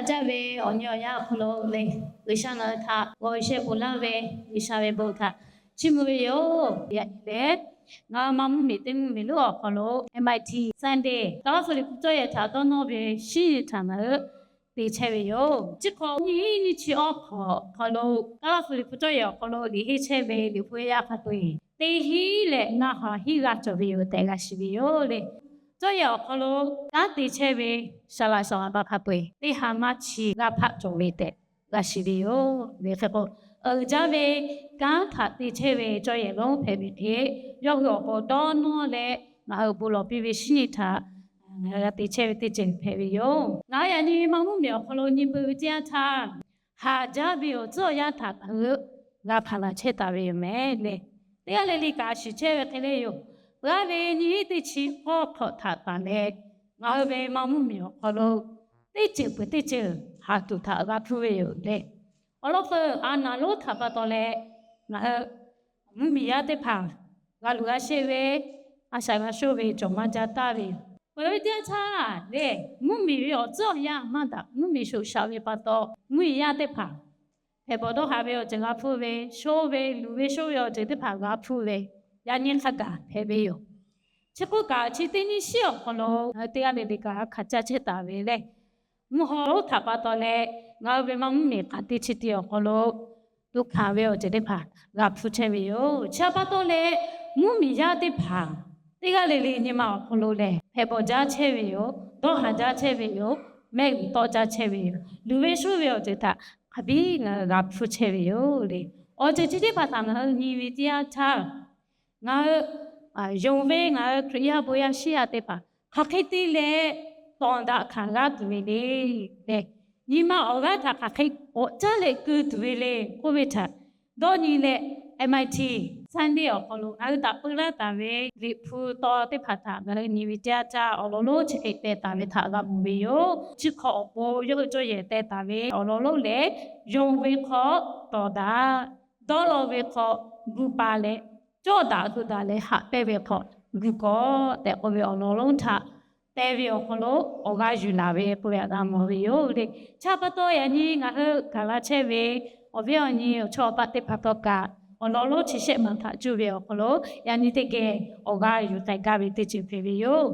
Caˇ ve awˬ nyi awˬ yanˇ awˬ hk'aw lo le, G'uiˬsha ngaˬ hui htaꞈ g'aw sheh ponˬ laˇ ve G'uiˬsha ve bon htaꞈ chiˇ mvuh ve yoˬ. Yaꞈ nyi lehˬ, ngaˬ hui maˇ mvuhˇmiˬ teˇ mvuhˇmiˬ lonˉ awˬ hk'aw lo M I T Sunday Kaˉlaˇ hpu Liꞈ hpu cawˇ yehˬ htaꞈ dawˇ nawˇ ve shinˉ nyi htaꞈ ngaˬ hui te chehˇ ve yoˬ. Chi hk'awꞈ nyiˇ nyiˇ chi awˬ hk'aw lo Kaˉlaˇ hpu Liꞈ hpu cawˇ yehˬ awˬ hk'aw lo liꞈ henˇ chehˇ ve Liꞈ hpu yaˇ hk'a peu-eˬ teˇ hinˉ leh ngaˇ ha hinˉ g'a cawˬ ve yoˬ tehꞈ g'a shiˍ ve yoˬ le. Cawˇ yehˬ awˬ hk'aw lo kanˉ te chehˇ ve saˍ laꞈ saˍ laꞈ ma hk'a peu-eˬ teˇ ha maˇ chi g'a hpaˆ cawˬ ve tehꞈ g'a shiˍ ve yoˬ le. Hk'e k'o, uiˍ jaˇ ve kanˉ htaꞈ te chehˇ ve cawˇ yehˬ lonˉ hpehꞈ ve hk'e, yawˇ hui awˬ pon dawˇ nawˇ leh ngaˬ hui bon lawˬ piˇ ve shinˉ nyi htaꞈ ngaˬ hui g'a te chehˇ ve teˇ ceuˬ hpehꞈ ve yoˬ. Ngaˬ hui yaꞈ nyi maˇ mvuhˇmiˬ awˬ hk'aw lo nyi beuꞈ ve teˇ yanˇ htaˇ, haˍ jaˇ ve awˬ tcuhˉ awˬ yanˇ htaꞈ ngaˬ hui g'a hpaˍ laˬ chehˇ taˍ ve yoˬ mehˍ le. Teˇ g'aˇ le le kaꞈ shiˍ chehˇ ve hk'e le yoˬ. G'aˇ ve nyiˇ hinˉ teˇ chi k'awˇ hk'awꞈ htaꞈ tanˬ leh, ngaˬ hui ve maˇ mvuhˇmiˬ awˬ hk'aw lo teˇ ceuˬ peuˬ teˇ ceuˬ haˍ tuˬ htaꞈ g'a hpuˇ ve yoˬ le. Awˬ lawn k'o, a naˍ lonˉ htaꞈ pa taw leh ngaˬ hui mvuhˇmiˬ yaˇ teˇ hpaˍ g'a luˬ g'a sheˆ ve, a shaꞈ g'a shoˆ ve cawˬ maˇ jaˇ taˍ ve yoˬ. Peuˬ ve teˇ yanˇ htaˇ lehˬ, mvuhˇmiˬ ve awˬ tcuhˉ awˬ yanˇ maˇ daꞈ, mvuhˇmiˬ shoꞈ shaꞈ ve pa taw, mvuhˇmiˬ yaˇ teˇ hpaˍ hpehꞈ bawˬ dawˇ haˍ ve awˬ ceuˬ g'a hpuˇ ve, shoˆ ve, luˬ ve shoˆ ve awˬ ceuˬ teˇ hpaˍ g'a hpuˇ ve, yaꞈ nyi hk'a gaˬ hpehꞈ ve yoˬ. Chi hk'oˆ kaꞈ, chi teˇ nyiˇ shinˉ awˬ hk'aw lo ngaˬ hui teˇ g'aˇ le le kaꞈ hk'aˬ caˇ chehˇ taˍ ve lehˬ, mvuhˇ haw lonˉ htaꞈ pa taw leh ngaˬ hui ve maˇ mvuhˇmiˬ k'aꞈ teˇ chi teˇ awˬ hk'aw lo tuꞈ hkanˍ ve awˬ ceuˬ teˇ hpaˍ g'a hpuˇ chehˇ ve yoˬ. Chi htaꞈ pa taw leh, mvuhˇmiˬ yaˇ teˇ hpaˍ teˇ g'aˇ le le nyi ma awˬ hk'aw lo lehˬ, hpehꞈ bawˬ jaˇ chehˇ ve yoˬ. Dawˇ haˍ jaˇ chehˇ ve yoˬ. Mehˆ g'uiˬ tawˆ jaˇ chehˇ ve yoˬ. Luˬ ve shoˆ ve awˬ ceuˬ htaꞈ hk'aˬ biˇ ngaˬ hui g'a hpuˇ chehˇ ve yoˬ le. Awˬ ceuˬ chi teˇ hpaˍ htaꞈ ngaˬ hui nyi ve teˇ yanˇ htaˇ, ngaˬ hui yonˍ ve ngaˬ hui Hkriꞈ yaˇ bon yaˇ shinˉ yaˇ teˇ hpaˍ hk'aˬ hk'e te leh tawˍ daꞈ hkanˍ g'a tuˬ ve le. Lehˬ, nyi ma awˬ g'aˇ htaꞈ hk'aˬ hk'e k'awꞈ caˉ leh keu tuˬ ve le k'oˆ ve htaꞈ dawˇ nyi leh, M I T Sunday awˬ hk'aw lo ngaˬ hui htaꞈ peu laˇ taˍ ve Liꞈ hpu taw teˇ hpaˍ htaꞈ ngaˬ hui nyi ve teˇ yanˇ htaˇ, awˬ lawn lonˉ chi hk'e teh taˍ ve htaꞈ g'a mawˬ ve yoˬ. Chi hk'awꞈ awˬ pon yawˇ hui cawˇ yehˬ teh taˍ ve awˬ lawn lonˉ lehˬ, yonˍ ve hk'aw tawˍ daꞈ, dawˇ law ve hk'aw gu pa leh, cawˇ daꞈ gu daꞈ leh haꞈ pehnˇ ve hk'aw gu kawꞈ tehꞈ k'oˆ ve awˬ lawn lonˉ htaꞈ teh ve awˬ hk'aw lo awˬ g'aˇ yuˬ laˬ ve k'oˆ ve htaꞈ g'a mawˬ ve yoˬ le. Chi htaꞈ pa taw, yaꞈ nyi ngaˬ hui gaˬ la chehˇ ve awˬ viˉ awˬ nyi awˬ chawˇ awˬ paˆ teˇ hpaˍ htawˇ kaꞈ, awˬ lawn lonˉ chi shehˆ maˬ htaꞈ cuˇ ve awˬ hk'aw lo yaꞈ nyi teˇ geh awˬ g'aˇ yuˬ k'ai gaˇ ve teˇ ceuˬ hpehꞈ ve yoˬ.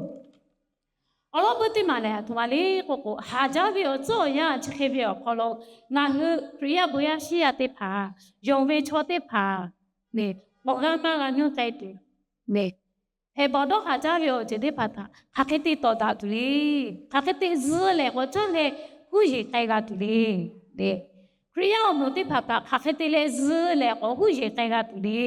Awˬ lawn peuˇ teˇ maˬ lehˬ, aˬ htoꞈ ma le k'oˆ k'o, haˍ jaˇ ve awˬ tcuhˉ awˬ yanˇ chi hk'e ve awˬ hk'aw lo ngaˬ hui Hkriꞈ yaˇ bon yaˇ shinˉ yaˇ teˇ hpaˍ, yonˍ ve chaw teˇ hpaˍ lehˬ, awˬ g'aˇ maˇ g'a nuˇ k'ai tuˬ lehˬ, hpehꞈ bawˬ dawˇ haˍ jaˇ ve awˬ ceuˬ teˇ hpaˍ htaꞈ hk'aˬ hk'e te tawˍ daꞈ tuˬ le. Hk'aˬ hk'e te zuh leh k'awꞈ caˉ leh huˉ yeˬ k'ai g'a tuˬ le. Hkriꞈ yaˇ awˬ moˍ teˇ hpaˍ kaꞈ hk'aˬ hk'e te leh zuh leh k'awꞈ huˉ yeˬ k'ai g'a tuˬ le.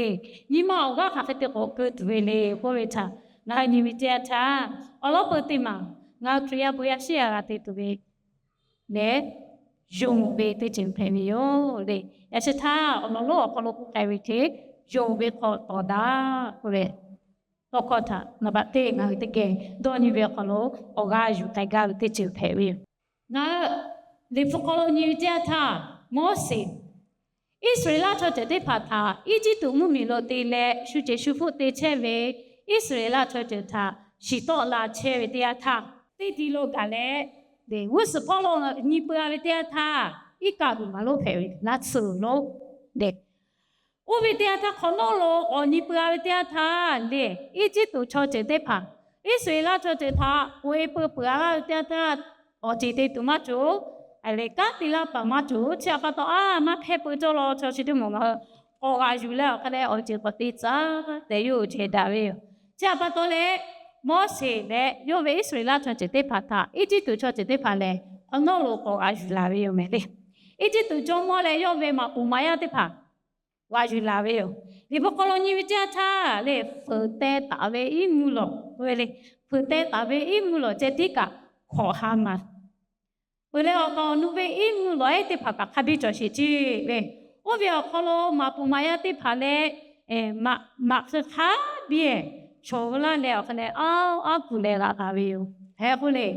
Nyi ma awˬ g'aˇ hk'aˬ hk'e te k'awꞈ keu tuˬ ve le k'oˆ ve htaꞈ ngaˬ hui nyi ve teˇ yanˇ htaˇ, awˬ lawn peuˇ teˇ maˬ ngaˬ hui Hkriꞈ yaˇ bon yaˇ shinˉ yaˇ g'a te tuˬ ve lehˬ, yonˍ ve teˇ ceuˬ hpehꞈ ve yoˬ le. Yaꞈ chi htaˇ awˬ lawn lonˉ awˬ hk'aw lo k'oˆ k'ai ve hk'e, yonˍ ve hk'aw tawˍ daꞈ k'oˆ ve tawˇ hkawˇ htaꞈ naˍ baꞈ teˇ ngaˬ hui teˇ geh dawˇ nyi ve awˬ hk'aw lo awˬ g'aˇ yuˬ k'ai gaˇ ve teˇ ceuˬ hpehꞈ ve yoˬ. Ngaˬ hui Liꞈ hpu hk'aw lo nyi ve teˇ yanˇ htaˇ, Moˉseˍ Iˉsaˍreˍlaˆ chaw ceuˬ teˇ hpaˍ htaꞈ Eˇjiˇtuꞈ mvuhˇmiˬ lo te leh shu ceˬ shu hpfuhˆ te chehˇ ve Iˉsaˍreˍlaˆ chaw ceuˬ htaꞈ shiˍ tawˆ la chehˇ ve teˇ yanˇ htaˇ, teˇ ti lo gaˬ leh, g'uˇ suhˍ hpawˇ lo nyi peu-a ve teˇ yanˇ htaˇ, iˉ kaˆ g'uiˬ maˍ lonˉ hpehꞈ ve laˇ tsuhˇ lonˉ lehˬ, oˇ ve teˇ yanˇ htaˇ hk'awꞈ nawˉ lo k'awꞈ nyi peu-a ve teˇ yanˇ htaˇ lehˬ, Eˇjiˇtuꞈ chaw ceuˬ teˇ hpaˍ Iˉsaˍreˍlaˆ chaw ceuˬ htaꞈ k'oꞈ-e peu peuˬ-a laˇ ve teˇ yanˇ htaˇ, awˬ ceˬ te tuˬ maˇ cawˬ. Aˬ lehˬ, kanˉ te laˇ paˍ maˇ cawˬ. Chi htaꞈ pa taw, a maˇ hpehˇ peu cawˇ law chaw chi teˇ moˍ ngaˬ hui k'awꞈ g'a yuˬ leh awˬ hk'a leh awˬ ceˬ k'awꞈ te tcuh tehꞈ yawˇ hui ceh daꞈ ve yoˬ. Chi htaꞈ pa taw leh, Moˉseˍ leh yawˇ ve Iˉsaˍreˍlaˆ chaw ceuˬ teˇ hpaˍ htaꞈ Eˇjiˇtuꞈ chaw ceuˬ teˇ hpaˍ lehˬ, hk'awꞈ nawˉ lo k'awꞈ g'a yuˬ laˬ ve yoˬ mehˍ le. Eˇjiˇtuꞈ jawˇmawˇ leh yawˇ ve maꞈ poˍ maꞈ yaˇ teˇ hpaˍ g'a yuˬ laˬ ve yoˬ. Liꞈ hpu hk'aw lo nyi ve teˇ yanˇ htaˇ lehˬ, fuiˍ teh taˍ ve iˉ mvuhˇ lawˬ k'oˆ ve le. Fuiˍ teh taˍ ve iˉ mvuhˇ lawˬ ceh tiˉ kaꞈ hk'awꞈ ha maˬ peuˬ leh, awˬ kaˍ awˬ nu ve iˉ mvuhˇ lawˬ ehˉ teˇ hpaˍ kaꞈ hk'a biˇ cawˬ sheˍ ceˇ ve. Oˇ ve awˬ hk'aw lo maꞈ poˍ maꞈ yaˇ teˇ hpaˍ leh, maꞈ hk'e hk'a biˇ shawˍ laˇ leh awˬ hk'a leh aˉ aˉ kuˬ leh g'a taˍ ve yoˬ. Hk'e k'oˆ le,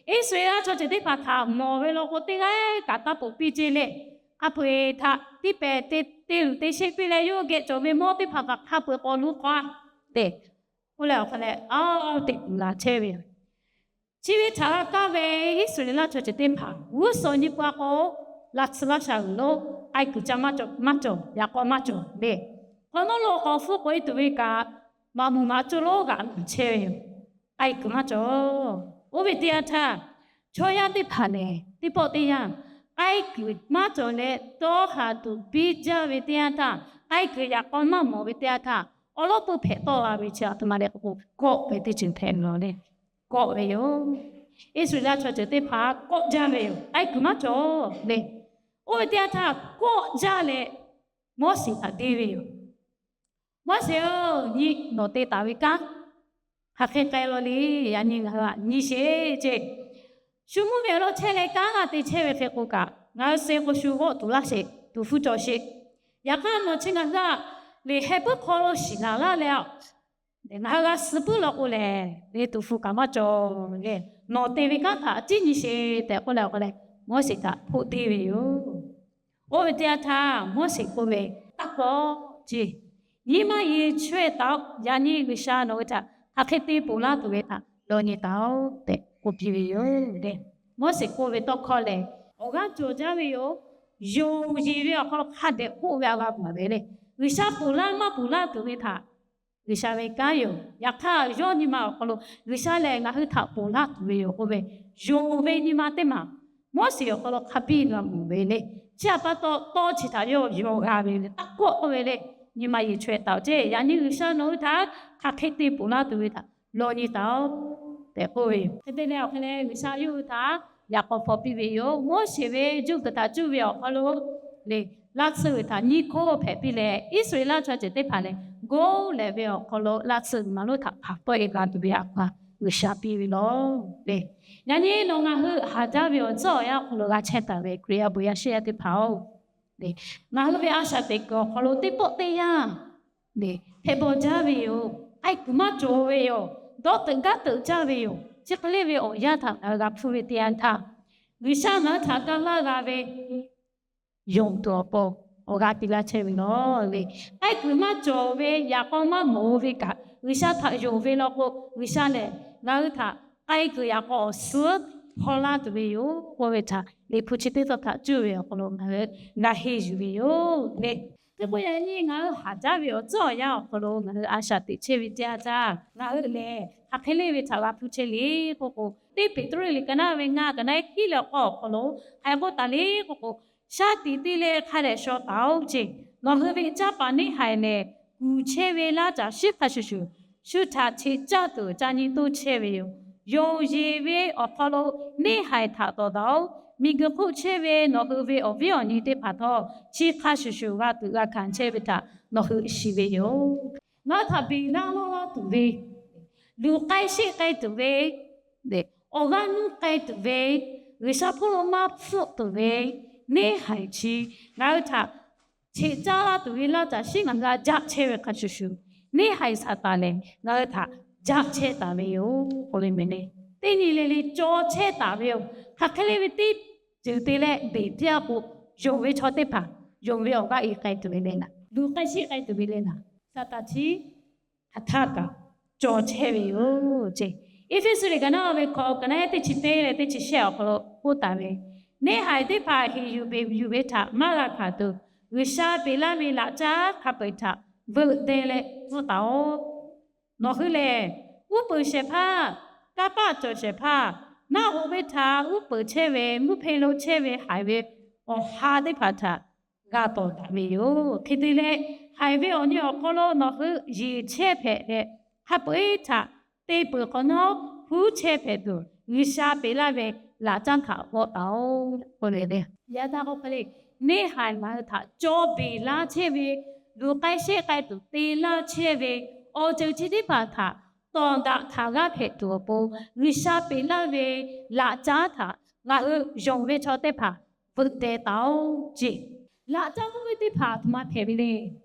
Iˉsaˍreˍlaˆ chaw ceuˬ teˇ hpaˍ htaꞈ mawˬ ve law k'o, teˇ g'aˇ kaꞈ taˇ poˬ piˇ ceˇ leh, hk'a peu-eˬ htaꞈ tiˇ pehˍ te luˬ te sheˆ piˇ leh, yawˇ geh cawˬ ve mawˇ teˇ hpaˍ kaꞈ hk'a peu-eˬ k'awꞈ luˬ k'awꞈ-a tehꞈ k'oˆ leh awˬ hk'a leh, aˉ teꞈ kuˬ laˬ chehˇ ve yoˬ. Chi ve htaꞈ g'a kaˇ ve Iˉsaˍreˍlaˆ chaw ceuˬ teˇ hpaˍ g'uˇ suhˍ nyi pa k'o, laˇ tsuhˇ laˇ sha uiˍ lo k'ai kuiˬ ca maˇ cawˬ, maˇ cawˬ, yaꞈ k'aw maˇ cawˬ le. Hk'awꞈ nawˉ lo k'awꞈ hpfuhˆ k'oꞈ e tuˬ ve kaꞈ, maꞈ muˬ maꞈ coˇ lonˉ g'aꞈ luˬ chehˇ ve yoˬ. K'ai kuiˬ maˇ cawˬ. Oˇ ve teˇ yanˇ htaˇ, chaw yaˇ teˇ hpaˍ lehˬ teˇ pawˆ teˇ yanˇ k'ai kuiˬ maˇ cawˬ leh, dawˇ haˍ tuˬ biˇ jaˇ ve teˇ yanˇ htaˇ, k'ai kuiˬ yaꞈ k'aw maˇ mawˬ ve teˇ yanˇ htaˇ, awˬ lawn peuˇ hpehꞈ tawˆ la ve chi aˬ htoꞈ ma le k'o, kawˆ ve teˇ ceuˬ hpehꞈ ve yoˬ le. Kawˆ ve yoˬ. Iˉsaˍreˍlaˆ chaw ceuˬ teˇ hpaˍ kawˆ jaˇ ve yoˬ. K'ai kuiˬ maˇ cawˬ le. Oˇ ve teˇ yanˇ htaˇ kawˆ jaˇ leh, Moˉseˍ htaꞈ deˇ ve yoˬ. Moˉseˍ-oˬ, nyi nawˬ te taˍ ve kanˉ hk'aˬ hk'e k'ai law le. Yaꞈ nyi ngaˬ hui aꞈ nyi sheˍ ceˇ. Shu mvuhˇ miˬ awˬ lawn chehˇ leh kanˉ g'a te chehˇ ve hk'e k'o kaꞈ, ngaˬ hui suh k'o shu g'awˆ tuˬ laˇ sheˍ, tuˍ hpfuhˇ cawˬ sheˍ. Yaꞈ hk'aˇ nawˬ chi ngaˬ hui aꞈ leˬ heh puiˉ hk'aw lo shiˍ laˬ laˇ leh, ngaˬ hui g'a suh puiˉ law k'o lehˬ, le tuˍ hpfuhˇ kaꞈ maˇ cawˬ le. Nawˬ te ve kanˉ htaꞈ ciˉ nyi sheˍ tehꞈ k'oˆ leh awˬ hk'aw leh, Moˉseˍ htaꞈ hpoˆ deˇ ve yoˬ. Oˇ ve teˇ yanˇ htaˇ Moˉseˍ k'oˆ ve, Taˇ kawˆ ceˇ, nyi ma yeˬ chaweh taˍ-oꞈ. Yaꞈ nyi G'uiˬsha nawˬ hui htaꞈ hk'aˬ hk'e te ponˬ laˇ tuˬ ve htaꞈ law nyi taˍ-oꞈ tehꞈ k'oˆ piˇ ve yoˬ le. Moˉseˍ k'oˆ ve tawˇ hkawˇ lehˬ, awˬ g'aˇ cawˬ jaˇ ve yoˬ. Yonˍ yeˬ ve awˬ hk'aw lo hk'a dehꞈ k'oˆ ve a g'a maˍ ve le. G'uiˬsha ponˬ laˇ maˇ ponˬ laˇ tuˬ ve htaꞈ G'uiˬsha ve kanˉ yoˬ. Yaꞈ hk'aˇ yawˇ nyi ma awˬ hk'aw lo G'uiˬsha lehˬ ngaˬ hui htaꞈ ponˬ laˇ tuˬ ve yoˬ k'oˆ ve, yonˍ ve nyi ma teˇ maˬ Moˉseˍ awˬ hk'aw lo hk'a biˇ g'a mawˬ ve le. Chi htaꞈ pa taw, tawˇ chi htaꞈ yawˇ yonˍ g'a ve le. Taˇ kawˆ k'oˆ ve le. Nyi ma yeˬ chaweh taˍ-oꞈ ceˇ. Yaꞈ nyi G'uiˬsha nawˬ hui htaꞈ hk'aˬ hk'e te ponˬ laˇ tuˬ ve htaꞈ law nyi taˍ-oꞈ tehꞈ k'oˆ ve yoˬ. Hk'e te leh awˬ hk'e leh G'uiˬsha yawˇ hui htaꞈ yaꞈ k'aw hpaw piˇ ve yoˬ. Moˉseˍ ve juˇ kuiˬ htaꞈ cuˇ ve awˬ hk'aw lo le, laˇ tsuhˇ ve htaꞈ nyiˇ hkoˇ hpehꞈ piˇ leh, Iˉsaˍreˍlaˆ chaw ceuˬ teˇ hpaˍ lehˬ, goˇ lehꞈ ve awˬ hk'aw lo laˇ tsuhˇ maˍ lonˉ htaꞈ hpanˍ tawˆ e g'a tuˬ ve a pa G'uiˬsha piˇ ve lawˬ le. Yaꞈ nyi nawˬ ngaˬ hui haˍ jaˇ ve awˬ tcuhˉ awˬ yanˇ awˬ hk'aw lo g'a chehˇ taˍ ve Hkriꞈ yaˇ bon yaˇ shiˉ yaˇ teˇ hpaˍ-oˬ, ngaˬ hui ve a shaꞈ teꞈ kuiˬ awˬ hk'aw lo teˇ pawˆ teˇ yanˇ le, hpehꞈ bawˬ jaˇ ve yoˬ. K'ai kuiˬ maˇ cawˬ ve yoˬ. Dawˇ teuꞈ gaˇ teuꞈ jaˇ ve yoˬ. Chi hk'e le ve awˬ yanˇ htaꞈ ngaˬ hui g'a hpuˇ ve teˇ yanˇ htaˇ, G'uiˬsha ngaˬ hui htaꞈ ga laˇ g'a ve yonˍ tuˬ awˬ pon awˬ g'aˇ piˇ laˇ chehˇ ve lawˬ le. K'ai kuiˬ maˇ cawˬ ve, yaꞈ k'aw maˇ mawˬ ve kaꞈ, G'uiˬsha htaꞈ yonˍ ve law k'o, G'uiˬsha lehˬ ngaˬ hui htaꞈ k'ai kuiˬ yaꞈ k'aw awˬ suhˉ hpaw laˇ tuˬ ve yoˬ k'oˆ ve htaꞈ Liꞈ hpu chi teˇ tawˇ htaꞈ cuˇ ve awˬ hk'aw lo ngaˬ hui g'a henˇ yuˬ ve yoˬ le. Hk'e k'o yaꞈ nyi ngaˬ hui haˍ jaˇ ve awˬ tcuhˉ awˬ yanˇ awˬ hk'aw lo ngaˬ hui a shaꞈ teꞈ chehˇ ve teˇ yanˇ htaˇ, ngaˬ hui lehˬ hk'aˬ hk'e le ve htaꞈ g'a hpuˇ chehˇ le k'oˆ k'o, teˇ Peˍtruˆ liꞈ ka naˉ ve ngaˇ ka naˉ hiˉ leh awˬ hk'aw lo hk'aˬ hk'e k'oˆ taˍ le k'oˆ k'o, shaˉ tiꞈ te leh hk'a dehꞈ shaw taˍ-oꞈ ceˇ. Nawˬ hui ve caˇ paˍ neˇ haiˬ lehˬ, kuˬ chehˇ ve laˇ caˬ shiˉ hk'a shuˍ shuˍ shu htaꞈ cheꞈ caˇ tuˬ ca nyi toˇ chehˇ ve yoˬ. Yonˍ yeˬ ve awˬ hk'aw lo neˇ haiˬ htaꞈ tawˍ daꞈ-oꞈ. Miˬguiˬ hk'oˆ chehˇ ve nawˬ hui ve awˬ viˉ awˬ nyi teˇ hpaˍ htawˇ, chi hk'a shuˍ shuˍ g'a tuꞈ g'a hkanˍ chehˇ ve htaꞈ nawˬ hui shiˍ ve yoˬ. Ngaˬ hui htaꞈ beˬ laˇ lawˇ laˇ tuˬ ve, luˬ k'ai sheˆ k'ai tuˬ ve, awˬ g'aˇ nuˇ k'ai tuˬ ve, G'uiˬsha hpawˇ lo maˇ hpfuhˆ tuˬ ve neˇ haiˬ chi ngaˬ hui htaꞈ cheꞈ caˇ laˇ tuˬ ve laˇ caˬ shiˉ ngaˬ hui g'a jaˆ chehˇ ve hk'a shuˍ shuˍ, neˇ haiˬ Saˍtanˍ lehˬ ngaˬ hui htaꞈ jaˆ chehˇ taˍ ve yoˬ k'oˆ ve meh le. Teˇ nyi le le cawˬ chehˇ taˍ ve yoˬ. Hk'aˬ hk'e le ve teˇ ceuˬ te leh beˬ piˇ-a k'o, yonˍ ve chaw teˇ hpaˍ yonˍ ve awˬ g'aˇ e k'ai tuˬ ve le naˍ, luˬ k'ai sheˆ k'ai tuˬ ve le naˍ, Saˍtanˍ chi hk'aˬ htaˇ kaꞈ cawˬ chehˇ ve yoˬ ceˇ. Eˇfeˇsuꞈ liꞈ ka naˉ ve hkawꞈ ka naˉ teˇ chi teˇ leh teˇ chi shehˆ awˬ hk'aw lo k'oˆ taˍ ve, neˇ haiˬ teˇ hpaˍ heˍ yuˬ beˬ yuˬ ve htaꞈ maˇ g'a hkanˍ tuˬ, G'uiˬsha peꞈ laˇ ve laꞈ caˉ hk'a peu-eˬ htaꞈ veuꞈ deh leh pfuhˇ taˍ-oꞈ. Nawˬ hui lehˬ, uˉ peunˍ shehˍ hpaˇ, kanˇ paˆ cawˬ shehˍ hpaˇ, naˆ hoꞈ ve htaꞈ uˉ peunˍ chehˇ ve, mvuhˇ hpe lo chehˇ ve haiˬ ve awˬ ha teˇ hpaˍ htaꞈ g'a tawˍ daꞈ ve yoˬ. Hk'e te leh, haiˬ ve awˬ nyi awˬ hk'aw lo nawˬ hui yeˬ chehˇ hpehꞈ leh, hk'a peu-eˬ htaꞈ te peuˬ hk'awꞈ nawˉ huˉ chehˇ hpehꞈ tuˬ, G'uiˬsha peꞈ laˇ ve laꞈ caˉ htaꞈ vawˆ taˍ-oꞈ k'oˆ ve le. Yaꞈ htaˇ k'o hk'e le, neˇ haiˬ ngaˬ hui htaꞈ cawˬ beˬ laˇ chehˇ ve, luˬ k'ai sheˆ k'ai tuˬ te laˇ chehˇ ve, awˬ ceuˬ chi teˇ hpaˍ htaꞈ tawˍ daꞈ htaꞈ g'aˇ hpehꞈ tuˬ awˬ pon, G'uiˬsha peꞈ laˇ ve laꞈ caˉ htaꞈ ngaˬ hui yonˍ ve chaw teˇ hpaˍ veuꞈ deh taˍ-oꞈ ceˇ. Laꞈ caˉ k'oˆ ve teˇ hpaˍ a htoꞈ ma hpehꞈ ve le.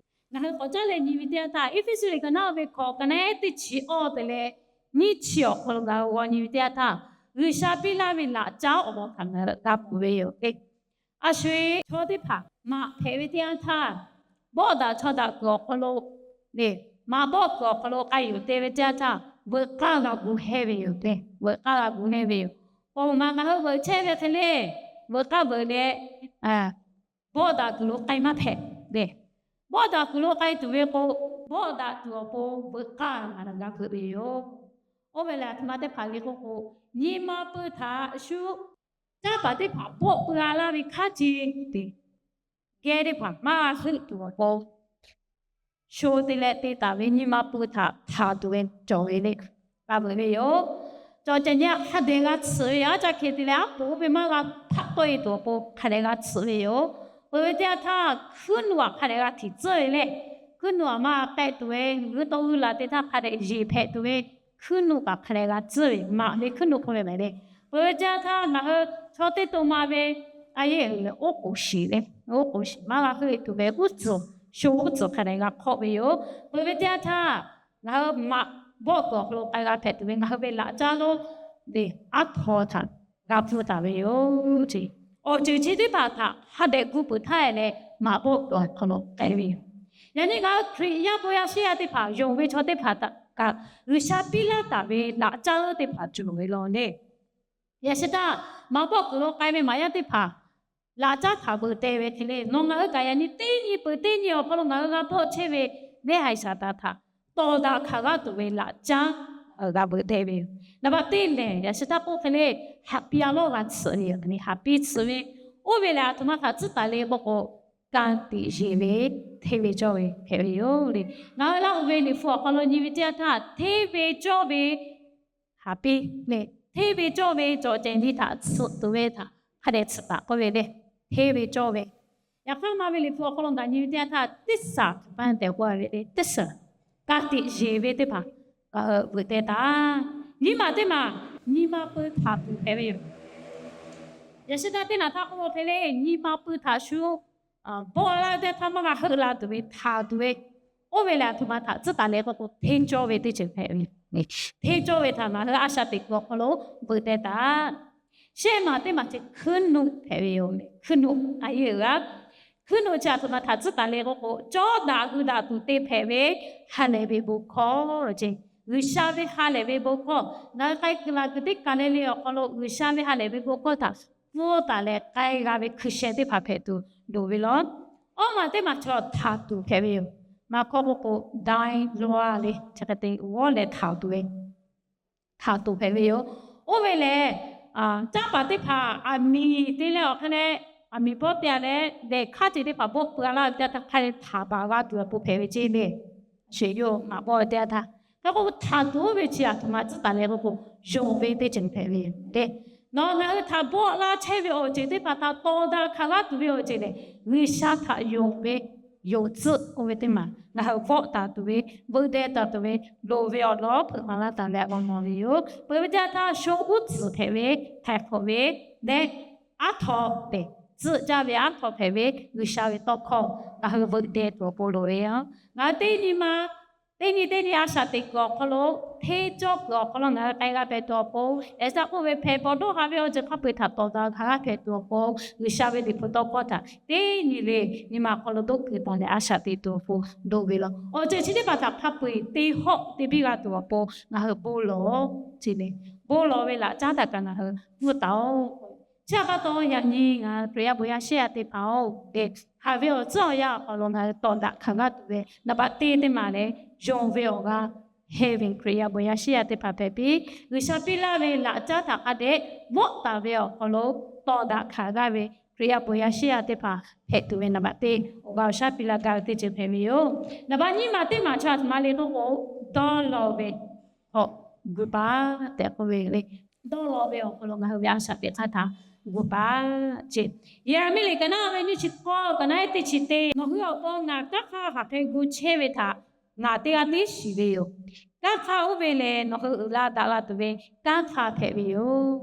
Ngaˬ hui k'awꞈ caˉ leh nyi ve teˇ yanˇ htaˇ, Eˇfeˇsuꞈ liꞈ ka naˉ ve hkawꞈ ka naˉ teˇ chi awˇ te leh nyiˇ chi awˬ hk'aw lo ngaˬ hui g'aw nyi ve teˇ yanˇ htaˇ, G'uiˬsha piˇ laˇ ve laꞈ caˉ awˬ lawn htaꞈ ngaˬ hui g'a ponˬ ve yoˬ. A sho-eˬ, chaw teˇ hpaˍ maꞈ hpehꞈ ve teˇ yanˇ htaˇ, bawˆ daꞈ chaw daꞈ kuiˬ awˬ hk'aw lo le, maꞈ bawˆ kuiˬ awˬ hk'aw lo k'ai yuˬ te ve teˇ yanˇ htaˇ, veuꞈ k'aˇ g'a gu hehˇ ve yoˬ tehꞈ, veuꞈ k'aˇ g'a gu hehˇ ve yoˬ. K'o, maˇ ngaˬ hui veuꞈ chehˇ ve hk'e le, veuꞈ k'aˇ veuꞈ leh, bawˆ daꞈ kuiˬ lo k'ai maˇ hpehꞈ lehˬ, bawˆ daꞈ kuiˬ lo k'ai tuˬ ve k'o, bawˆ daꞈ tuˬ awˬ pon veuꞈ k'aˇ ngaˬ hui g'a veuꞈ ve yoˬ. Oˇ ve lehˬ, a htoꞈ ma teˇ hpaˍ le k'oˆ k'o, nyi ma pui htaꞈ shu caˇ paˍ teˇ hpaˍ bawˆ pui a laˇ ve hk'aˇ ce te geh teˇ hpaˍ maˇ g'a heuˆ tuˬ awˬ pon, sho te leh te taˍ ve nyi ma pui htaꞈ htaꞈ tuˬ ve cawˬ ve le, g'a veuꞈ ve yoˬ. Cawˬ ceh nyi hk'a dehꞈ g'a tsuhꞈ ve yoˬ. Aˉ caˇ hkeh te leh aˉ poꞈ oˇ ve maˇ g'a hpaˆ tawˆ e tuˬ awˬ pon hk'a dehꞈ g'a tsuhꞈ ve yoˬ. Peuˬ ve teˇ yanˇ htaˇ, hkuiˉ nuˆ aꞈ hk'a dehꞈ g'a htiꞈ tcuhˇ ve le. Hkuiˉ nuˆ aꞈ maˇ k'ehˆ tuˬ ve, g'uiˇ tawˇ g'uiˇ la teˇ htaˇ hk'a dehꞈ yeˬ hpehꞈ tuˬ ve, hkuiˉ nuˆ kaꞈ hk'a dehꞈ g'a tcuhˇ ve, maꞈ ve hkuiˉ nuˆ k'oˆ ve mehˍ le. Peuˬ ve teˇ yanˇ htaˇ ngaˬ hui chaw teˇ to ma ve a yeˇ uiˍ lehˬ oˉ k'oˍ shiˍ le, oˉ k'oˍ shiˍ maˇ g'a heuˆ e tuˬ ve uˉ tcuhˍ, sho uˉ tcuhˍ hk'a dehꞈ g'a hk'awˆ ve yoˬ. Peuˬ ve teˇ yanˇ htaˇ, ngaˬ hui maꞈ bawˆ kuiˬ awˬ hk'aw lo k'ai g'a hpehꞈ tuˬ ve ngaˬ hui ve laꞈ caˉ lonˉ le, aˉ htaw htaꞈ g'a hpu taˍ ve yoˬ ce. Awˬ ceuˬ chi teˇ hpaˍ htaꞈ hk'a dehꞈ gu peuˬ htaˇ leh, maꞈ bawˆ kuiˬ awˬ hk'aw lo k'ai ve yoˬ. Yaꞈ nyi ngaˬ hui Hkriꞈ yaˇ bon yaˇ sheˉ yaˇ teˇ hpaˍ yonˍ ve chaw teˇ hpaˍ htaꞈ kaꞈ G'uiˬsha piˇ laˇ taˍ ve laꞈ caˉ lonˉ teˇ hpaˍ cawˬ ve law le. Yaꞈ shi htaˇ, maꞈ bawˆ kuiˬ lo k'ai ve maꞈ yaˇ teˇ hpaˍ laꞈ caˉ htaꞈ veuꞈ teh ve hk'e le, nawˬ ngaˬ hui kaꞈ yaꞈ nyi teˇ nyi peuˬ teˇ nyi awˬ hk'aw lo ngaˬ hui g'a bawˆ chehˇ ve neˇ haiˬ shaˍ taˍ htaꞈ tawˍ daꞈ hkanˍ g'aˇ tuˬ ve laꞈ caˉ g'a veuꞈ teh ve yoˬ. Naˍ baꞈ teˇ lehˬ, yaꞈ shi htaˇ k'oˆ hk'e le, haꞈ piˇ a lawˉ g'a tsuhꞈ ve yoˬ. Haꞈ piˇ tsuhꞈ ve, oˇ ve lehˬ a htoꞈ ma htaꞈ tcuhˉ taˍ le k'oˆ k'o, ka tiꞈ yeˬ ve, hteˇ ve cawˇ ve hpehꞈ ve yoˬ le. Ngaˬ hui Laˇ huˍ ve Liꞈ hpu awˬ hk'aw lo nyi ve teˇ yanˇ htaˇ, hteˇ ve cawˇ ve haꞈ piˇ le, hteˇ ve cawˇ ve cawˬ ceh nyi htaꞈ tsuhꞈ tuˬ ve htaꞈ hk'a dehꞈ tsuhꞈ taˍ k'oˆ ve le. Hteˇ ve cawˇ ve, yaꞈ hk'aˇ ma ve Liꞈ hpu awˬ hk'aw lo ngaˬ nyi ve teˇ yanˇ htaˇ, teˇ saˍ hpaˇ tehꞈ k'oˆ ve le, teˇ saˍ, ka tiꞈ yeˬ ve teˇ hpaˍ veuꞈ teh taˍ. Nyiˇ maˬ teˇ maˬ, nyi ma pui htaꞈ tuˬ hpehꞈ ve yoˬ. Yaꞈ shi htaˇ teˇ naˍ htaˇ k'oˆ ve hk'e le, nyi ma pui htaꞈ shu bawˆ laˇ ve teˇ htaˇ maˇ g'a heuˆ la tuˬ ve htaꞈ tuˬ ve, oˇ ve lehˬ a htoꞈ ma htaꞈ tcuhˉ taˍ le k'oˆ k'o, hteˇ cawˇ ve teˇ ceuˬ hpehꞈ ve. Hteˇ cawˇ ve htaꞈ ngaˬ hui a shaꞈ teꞈ kuiˬ awˬ hk'aw lo veuꞈ teh taˍ. Shehˆ maˬ teˇ maˬ chi hkuiˉ nuˆ hpehꞈ ve yoˬ. Hkuiˉ nuˆ a yeˇ g'aˇ, hkuiˉ nuˆ chi a htoꞈ ma htaꞈ tcuhˉ taˍ le k'oˆ k'o, cawˇ daꞈ hui daꞈ tuˬ te hpehꞈ ve ha lehˬ ve bon hkawˇ ce. G'uiˬsha ve ha lehˬ ve bon hkawˇ, ngaˬ hui k'ai kuiˬ la kuiˬ teˇ kaˬ le le awˬ hk'aw lo G'uiˬsha ve ha lehˬ ve bon hkawˇ htaꞈ pfuhˇ taˍ leh k'ai g'a ve hkui sheh teˇ hpaˍ hpehꞈ tuˬ loˍ ve law. Awˇ maˬ teˇ maˬ chaw htaꞈ tuˬ hpehꞈ ve yoˬ. Maˇ hkawˇ k'oˆ k'o, daiˇ lawˇ a le, chi hk'e te g'awˇ leh htaꞈ tuˬ ve, htaꞈ tuˬ hpehꞈ ve yoˬ. Oˇ ve lehˬ, caˇ paˍ teˇ hpaˍ aˬ miˍ te leh awˬ hk'e leh, aˬ miˍ bawˆ te a leh lehˬ hk'aˇ ce teˇ hpaˍ bawˆ pui a laˇ ve teˇ yanˇ htaˇ hk'a dehꞈ htaꞈ baˬ g'a tuˬ awˬ pon hpehꞈ ve ceˇ le. Sheˍ yoˬ, maꞈ bawˆ ve teˇ yanˇ htaˇ, hk'e k'o htaꞈ tuˬ oˇ ve chi a htoꞈ ma tcuhˉ taˍ le k'oˆ k'o, yonˍ ve teˇ ceuˬ hpehꞈ ve yoˬ tehꞈ. Nawˬ ngaˬ hui htaꞈ bawˆ laˇ chehˇ ve awˬ ceuˬ teˇ hpaˍ htaꞈ tawˍ daꞈ hkanˍ g'aˇ tuˬ ve awˬ ceuˬ lehˬ, G'uiˬsha htaꞈ yonˍ ve yonˍ tcuhˆ k'oˆ ve teˇ maˬ ngaˬ hui vawˆ taˍ tuˬ ve, veuꞈ deh taˍ tuˬ ve, loˍ ve awˬ lawn hpeuꞈ maˍ laˇ taˍ leh g'a mawˬ ve yoˬ. Peuˬ ve teˇ yanˇ htaˇ sho uˉ tcuhˍ hpehꞈ ve, htaiˍ hk'awꞈ ve leh, aˉ htaw tehꞈ tcuhˆ jaˇ ve aˉ htaw hpehꞈ ve G'uiˬsha ve tawˇ hkawˇ ngaˬ hui veuꞈ deh tuˬ awˬ pon loˍ ve yoˬ. Ngaˬ hui teˇ nyi ma teˇ nyi teˇ nyi a shaꞈ teꞈ kuiˬ awˬ hk'aw lo hteˇ cawˇ kuiˬ awˬ hk'aw lo ngaˬ hui k'ai g'a hpehꞈ tuˬ awˬ pon, yaꞈ sha k'oˆ ve hpehꞈ bawˬ dawˇ haˍ ve awˬ ceuˬ hk'a peu-eˬ htaꞈ tawˍ daꞈ hkanˍ g'a hpehꞈ tuˬ awˬ pon, G'uiˬsha ve Liꞈ hpu tawˇ hkawˇ htaꞈ teˇ nyi le nyi ma awˬ hk'aw lo doˆ kuiˬ taˍ leh a shaꞈ teꞈ tuˬ awˬ pon loˍ ve law. Awˬ ceuˬ chi teˇ hpaˍ htaꞈ hk'a peu-eˬ te hawˆ te biˇ g'a tuˬ awˬ pon ngaˬ hui bon lawˬ ce le. Bon lawˬ ve laꞈ caˉ htaꞈ kaꞈ ngaˬ hui pfuhˇ taˍ-oˬ. Chi htaꞈ pa taw yaꞈ nyi ngaˬ hui Hkriꞈ yaˇ bon yaˇ sheˉ yaˇ teˇ hpaˍ-oˬ, hk'aˬ ve awˬ tcuhˉ awˬ yanˇ awˬ hk'aw lo ngaˬ hui tawˍ daꞈ hkanˍ g'a tuˬ ve naˍ baꞈ teˇ teˇ maˬ lehˬ, yonˍ ve awˬ g'aˇ heh ve Hkriꞈ yaˇ bon yaˇ sheˉ yaˇ teˇ hpaˍ hpehꞈ piˇ. G'uiˬsha piˇ laˇ ve laꞈ caˉ htaꞈ hk'a dehꞈ vawˆ taˍ ve awˬ hk'aw lo tawˍ daꞈ hkanˍ g'a ve Hkriꞈ yaˇ bon yaˇ sheˉ yaˇ teˇ hpaˍ hpehꞈ tuˬ ve naˍ baꞈ teˇ awˬ g'aˇ awˬ shaˉ piˇ laˇ gaˇ ve teˇ ceuˬ hpehꞈ ve yoˬ. Naˍ baꞈ nyiˇ maˬ teˇ maˬ chi a htoꞈ ma le k'oˆ k'o, dawˇ law ve hk'aw gu paˉ tehꞈ k'oˆ ve le. Dawˇ law ve awˬ hk'aw lo ngaˬ hui ve a shaꞈ teꞈ hk'aˇ htaꞈ gu paˉ ce. Yeˍraˍmiˆ liꞈ ka naˉ ve nyiˇ chi k'awˇ ka naˉ teˇ chi teˇ, nawˬ hui awˬ pon ngaˬ kanˉ hk'aˇ hk'aˬ hk'e gu chehˇ ve htaꞈ ngaˬ teˇ g'aˇ tiˉ shiˍ ve yoˬ. Kanˉ hk'aˇ oˇ ve lehˬ nawˬ hui uiˍ la daꞈ la tuˬ ve kanˉ hk'aˇ hpehꞈ ve yoˬ.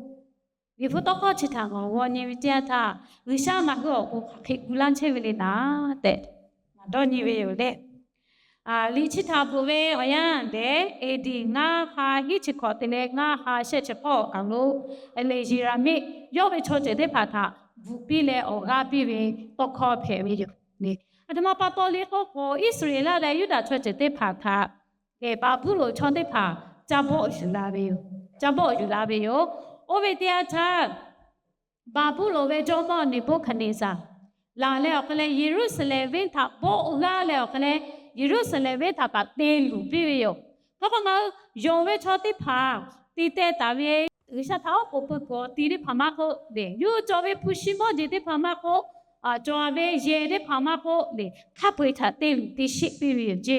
Liꞈ hpu tawˇ hkawˇ chi htaꞈ ngaˬ g'aw nyi ve teˇ yanˇ htaˇ, G'uiˬsha ngaˬ hui awˬ pon hk'aˬ hk'e gu laˇ chehˇ ve le naˍ tehꞈ ngaˬ dawˇ nyi ve yoˬ leh, liꞈ chi htaꞈ bvuhꞈ ve awˬ yanˇ dehꞈ, A D ngaˇ ha hiˉ chi hkawꞈ te leh ngaˇ ha shehˆ chi hk'awꞈ awˬ kaˬ lo lehˬ, Yeˍraˍmiˆ yawˇ ve chaw ceuˬ teˇ hpaˍ htaꞈ bvuhꞈ piˇ leh awˬ g'aˇ piˇ ve tawˇ hkawˇ hpehꞈ ve yoˬ. A htoꞈ ma pa taw le k'oˆ k'o, Iˉsaˍreˍlaˆ leh Yuˇdaꞈ chaw ceuˬ teˇ hpaˍ htaꞈ lehˬ Baˍbuˍlonˍ chaw teˇ hpaˍ ca bawˆ yuˬ la ve yoˬ. Ca bawˆ yuˬ la ve yoˬ. Oˇ ve teˇ yanˇ htaˇ, Baˍbuˍlonˍ ve jawˇmawˇ Neˍbuˆhkaˍneˍzaˍ laˬ leh awˬ hk'e leh Yeˍruˆsaˍlehnˍ venˇ htaꞈ bawˆ g'aˇ leh awˬ hk'e leh Yeˍruˆsaˍlehnˍ venˇ htaꞈ kaꞈ te luˬ piˇ ve yoˬ. Hk'e k'o ngaˬ hui yonˍ ve chaw teˇ hpaˍ te teh taˍ ve G'uiˬsha htaꞈ oˉ k'oˍ pui kuiˬ awˬ ti teˇ hpaˍ maˇ k'oˆ le, yawˇ cawˬ ve hpu shi mawˇ jeˬ teˇ hpaˍ maˇ k'oˆ, cawˬ ve yehˬ teˇ hpaˍ maˇ k'oˆ le, hk'a peu-eˬ htaꞈ te luˬ te sheˆ piˇ ve yoˬ ceˇ.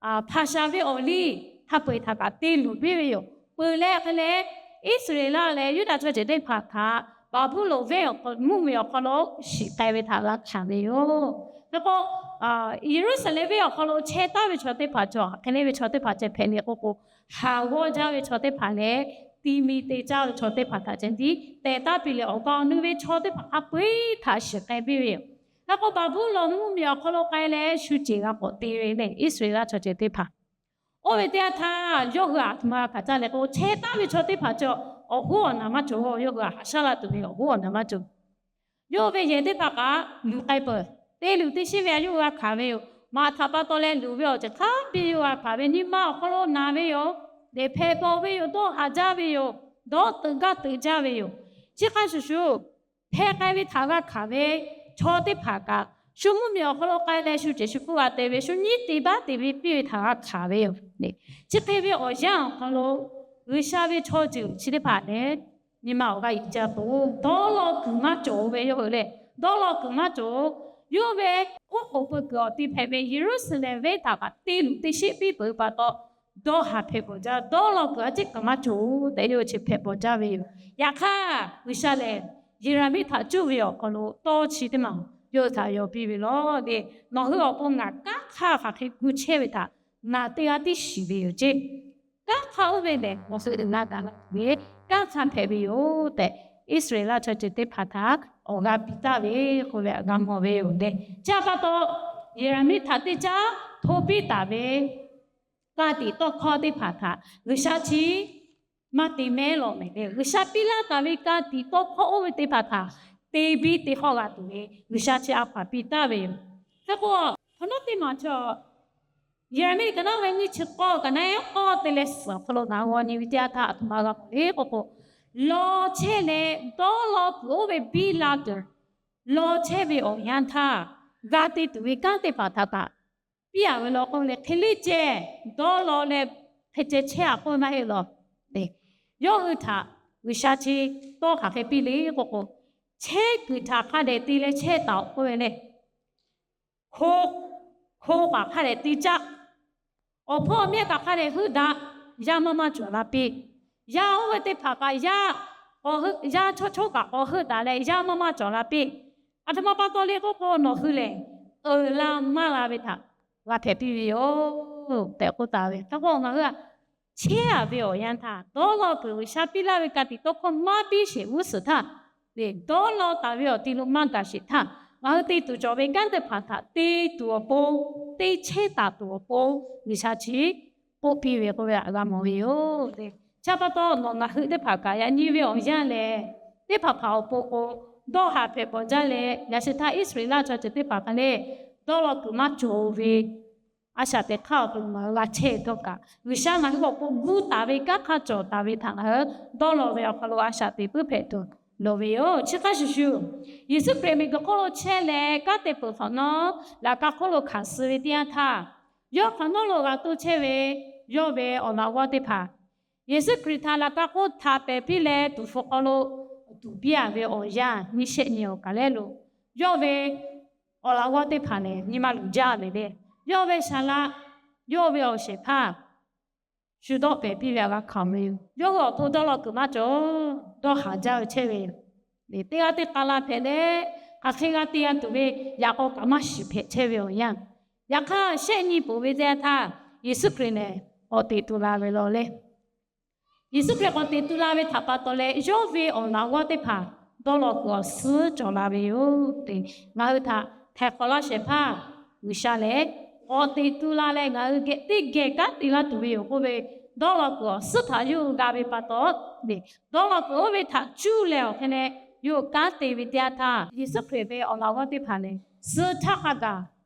Hpaˍ shaˍ ve awˬ liˇ hk'a peu-eˬ htaꞈ kaꞈ te luˬ piˇ ve yoˬ. Peuˬ leh hk'e leh, Iˉsaˍreˍlaˆ leh Yuˇdaꞈ chaw ceuˬ teˇ hpaˍ htaꞈ Baˍbuˍlonˍ venˇ awˬ hk'aw mvuhˇmiˬ awˬ hk'aw lo shiˍ k'ai ve htaꞈ g'a hkanˍ ve yoˬ. Hk'e k'o, Yeˍruˆsaˍlehnˍ venˇ awˬ hk'aw lo chehˇ taˍ ve chaw teˇ hpaˍ cawˬ, hk'e le ve chaw teˇ hpaˍ ceh hpehꞈ le k'oˆ k'o, haˍ g'awˇ jaˇ ve chaw teˇ hpaˍ leh, ti mi te caˇ ve chaw teˇ hpaˍ htaꞈ ceh tiˉ teh taˍ piˇ leh awˬ ka awˬ nu ve chaw teˇ hpaˍ hk'a peu-eˬ htaꞈ shiˍ k'ai piˇ ve yoˬ. Hk'e k'o Baˍbuˍlonˍ mvuhˇmiˬ awˬ hk'aw lo k'ai leh shu ceˬ g'a k'awꞈ te ve le, Iˉsaˍreˍlaˆ chaw ceuˬ teˇ hpaˍ. Oˇ ve teˇ yanˇ htaˇ yawˇ hui aˬ htoꞈ ma hkanˍ caˇ leh k'o, chehˇ taˍ ve chaw teˇ hpaˍ cawˬ awˬ hoˉ awˬ naˍ maˇ cawˬ, yawˇ hui aˬ haꞈ shaˉ la tuˬ ve awˬ hoˉ awˬ naˍ maˇ cawˬ. Yawˇ ve yehˬ teˇ hpaˍ kaꞈ luˬ k'ai peuˬ, te luˬ te sheˆ ve a yawˇ hui g'a hkanˍ ve yoˬ. Maꞈ htaꞈ pa taw leh luˬ ve awˬ ceuˬ hk'a biˇ yawˇ hui g'a hkanˍ ve, nyi ma awˬ hk'aw lo naˍ ve yoˬ. Deꞈ hpehꞈ paw ve yoˬ, dawˇ haˍ jaˇ ve yoˬ, dawˇ teuꞈ gaˇ teuꞈ jaˇ ve yoˬ. Chi hk'a shuˍ shuˍ, hpeh k'ai ve htaꞈ g'a hkanˍ ve chaw teˇ hpaˍ kaꞈ, shu mvuhˇmiˬ awˬ hk'aw lo k'ai leh shu ceˬ shu pfuhˇ g'a te ve, shu nyiˉ te baˆ te ve piˇ ve htaꞈ g'a hkanˍ ve yoˬ. Chi hk'e ve awˬ yanˇ awˬ hk'aw lo G'uiˬsha ve chaw ceuˬ chi teˇ hpaˍ lehˬ, nyi ma awˬ g'a yuˬ jaˇ k'o, dawˇ law kuiˬ maˇ cawˬ ve yawˇ hui lehˬ, dawˇ law kuiˬ maˇ cawˬ. Yawˇ ve oˉ k'oˍ pui kuiˬ awˬ ti hpehꞈ ve Yeˍruˆsaˍlehnˍ venˇ htaꞈ kaꞈ te luˬ te sheˆ piˇ peuˬ ve pa taw, dawˇ haˍ hpehꞈ bawˬ jaˇ, dawˇ law kuiˬ a ciˉ kaꞈ maˇ cawˬ tehꞈ yawˇ hui chi hpehꞈ bawˬ jaˇ ve yoˬ. Yaꞈ hk'aˇ, G'uiˬsha lehˬ Yeˍraˍmiˆ htaꞈ cuˇ ve awˬ hk'aw lo tawˇ chi teˇ maˬ yawˇ hui htaꞈ yaw piˇ ve yoˬ le. Nawˬ hui awˬ pon ngaˬ kanˉ hk'aˇ hk'aˬ hk'e gu chehˇ ve htaꞈ ngaˬ teˇ g'aˇ tiˉ shiˍ ve yoˬ ceˇ. Kanˉ hk'aˇ oˇ ve lehˬ, awˬ suhˍ uiˍ na daꞈ la tuˬ ve kanˉ hk'aˇ hpehꞈ ve yoˬ tehꞈ, Iˉsaˍreˍlaˆ chaw ceuˬ teˇ hpaˍ htaꞈ awˬ g'a piˇ taˍ ve k'oˆ ve htaꞈ g'a mawˬ ve yoˬ le. Chi htaꞈ pa taw, Yeˍraˍmiˆ htaꞈ teˇ caˉ hto piˇ taˍ ve ka tiꞈ tawˇ hkawˇ teˇ hpaˍ htaꞈ G'uiˬsha chi maˇ te mehˉ lawˬ mehˍ le. G'uiˬsha piˇ laˇ taˍ ve ka tiꞈ tawˇ hkawˇ oˇ ve teˇ hpaˍ htaꞈ te biˇ te hk'awˇ g'a tuˬ ve G'uiˬsha chi a hpaˍ piˇ taˍ ve yoˬ. Hk'e k'o, hk'awꞈ nawˉ teˇ maˬ chaw Yeˍraˍmiˆ ka naˉ ve nyiˇ chi k'awˇ ka naˉ k'awˇ te leh suhˍ awˬ hk'aw lo ngaˬ hui g'aw nyi ve teˇ yanˇ htaˇ, aˬ htoꞈ ma g'a k'oˆ le k'oˆ k'o, law chehˇ leh dawˇ law kuiˬ oˇ ve biˇ la tuˬ, law chehˇ ve awˬ yanˇ htaˇ g'a te tuˬ ve kanˉ teˇ hpaˍ htaꞈ kaꞈ piˇ a ve law k'oˆ ve le. Hk'e le ceh dawˇ law leh hk'e ceh chehˇ a k'oˆ ve maˇ heˆ lawˬ. Yawˇ hui htaꞈ G'uiˬsha chi tawˇ hk'aˬ hk'e piˇ le k'oˆ k'o, chehˇ kuiˬ htaꞈ hk'a dehꞈ te leh chehˇ taˍ-oꞈ k'oˆ ve le. Hko, hko kaꞈ hk'a dehꞈ te caˆ. Awˬ hpawˇ awˬ miˇ kaꞈ hk'a dehꞈ heuˆ daꞈ. Yaˇ maˇ maˇ cawˬ la piˇ. Yaˇ oˇ ve teˇ hpaˍ kaꞈ yaˇ, yaˇ chawˇ chawˇ kaꞈ k'awꞈ heuˆ daꞈ leh yaˇ maˇ maˇ cawˬ la piˇ. Aˬ htoꞈ ma pa taw le k'oˆ k'o, nawˬ hui lehˬ uiˍ la maˇ la ve htaꞈ g'a hpehꞈ piˇ ve yoˬ tehꞈ k'oˆ taˍ ve. Hk'e k'o ngaˬ hui chehˇ a ve awˬ yanˇ htaˇ dawˇ law kuiˬ G'uiˬsha piˇ laˇ ve ka tiꞈ tawˇ hkawˇ maˇ biˇ sheˍ g'uˇ suhˍ htaˇ, dawˇ law taˍ ve awˬ ti lo maˇ gaˬ sheˍ htaˇ, ngaˬ hui te tuˬ cawˬ ve kanˉ teˇ hpaˍ htaꞈ te tuˬ awˬ pon, te chehˇ taˍ tuˬ awˬ pon G'uiˬsha chi k'oˆ piˇ ve k'oˆ ve htaꞈ g'a mawˬ ve yoˬ. Chi pa taw nawˬ ngaˬ hui teˇ hpaˍ kaꞈ yaꞈ nyi ve awˬ yanˇ lehˬ, teˇ hpaˍ hpaˍ awˬ pon k'o, dawˇ haˍ hpehꞈ bawˬ jaˇ leh, yaꞈ sheh htaˇ Iˉsaˍreˍlaˆ chaw ceuˬ teˇ hpaˍ hk'a le, dawˇ law kuiˬ maˇ cawˬ ve a shaꞈ teꞈ hk'aˇ awˬ hk'aw lo ngaˬ hui g'a chehˇ dawˇ kaꞈ, G'uiˬsha ngaˬ hui awˬ pon gu taˍ ve kanˉ hk'a cawˬ taˍ ve htaꞈ ngaˬ hui dawˇ law ve awˬ hk'aw lo a shaꞈ teꞈ puiˉ hpehꞈ tuˬ loˍ ve yoˬ. Chi hk'a shuˍ shuˍ, Yeˍsuˆ Hkriꞈ miˬguiˬ hk'oˆ lo chehˇ leh kanˉ te peuˬ hk'awꞈ nawˉ, laꞈ ka hk'oˆ lo hkanˍ suh ve teˇ yanˇ htaˇ, yawˇ hk'awꞈ nawˉ lo g'a toˇ chehˇ ve yawˇ ve awˬ laꞈ g'awˇ teˇ hpaˍ Yeˍsuˆ Hkriꞈ htaꞈ laꞈ ka hk'oˆ htaꞈ pehˍ piˇ leh tuˍ hpfuh hk'aw lo tuˍ piˇ a ve awˬ yanˇ nyiˇ shehˆ nyi awˬ kaˬ lehˬ lo, yawˇ ve awˬ laꞈ g'awˇ teˇ hpaˍ lehˬ nyi ma luˬ jaˇ ve le. Yawˇ ve saˍ laꞈ, yawˇ ve awˬ shehˍ hpaˇ shu dawˆ pehˍ piˇ ve htaꞈ g'a hkanˍ ve yoˬ. Yawˇ hui awˬ to dawˇ law kuiˬ maˇ cawˬ, dawˇ haˍ jaˇ ve chehˇ ve yoˬ. Teˇ g'aˇ teˇ k'a la hpehꞈ leh, hk'aˬ hk'e g'a te g'a tuˬ ve yaꞈ k'aw kaꞈ maˇ shiˍ hpehꞈ chehˇ ve awˬ yanˇ, yaꞈ hk'aˇ shehˆ nyi peuˬ ve teˇ yanˇ htaˇ, Yeˍsuˆ Hkriꞈ lehˬ k'awꞈ teꞈ tu la ve law leh, Yeˍsuˆ Hkriꞈ k'awꞈ teꞈ tu la ve htaꞈ pa taw leh, yawˇ ve awˬ laꞈ g'awˇ teˇ hpaˍ dawˇ law kuiˬ awˬ suhˉ cawˬ la ve yoˬ tehꞈ, ngaˬ hui htaꞈ htaiˍ hk'awꞈ laˇ shehˍ hpaˇ G'uiˬsha lehˬ, k'awꞈ teꞈ tu la leh ngaˬ hui geh teˇ geh kanˉ te laˇ tuˬ ve yoˬ k'oˆ ve, dawˇ law kuiˬ awˬ suhˉ htaꞈ yawˇ hui g'a ve pa taw, dawˇ law kuiˬ oˇ ve htaꞈ cuˇ leh awˬ hk'e leh yawˇ hui kanˉ te ve teˇ yanˇ htaˇ, Yeˍsuˆ Hkriꞈ ve awˬ laꞈ g'awˇ teˇ hpaˍ lehˬ suh htaˇ hk'a gaˬ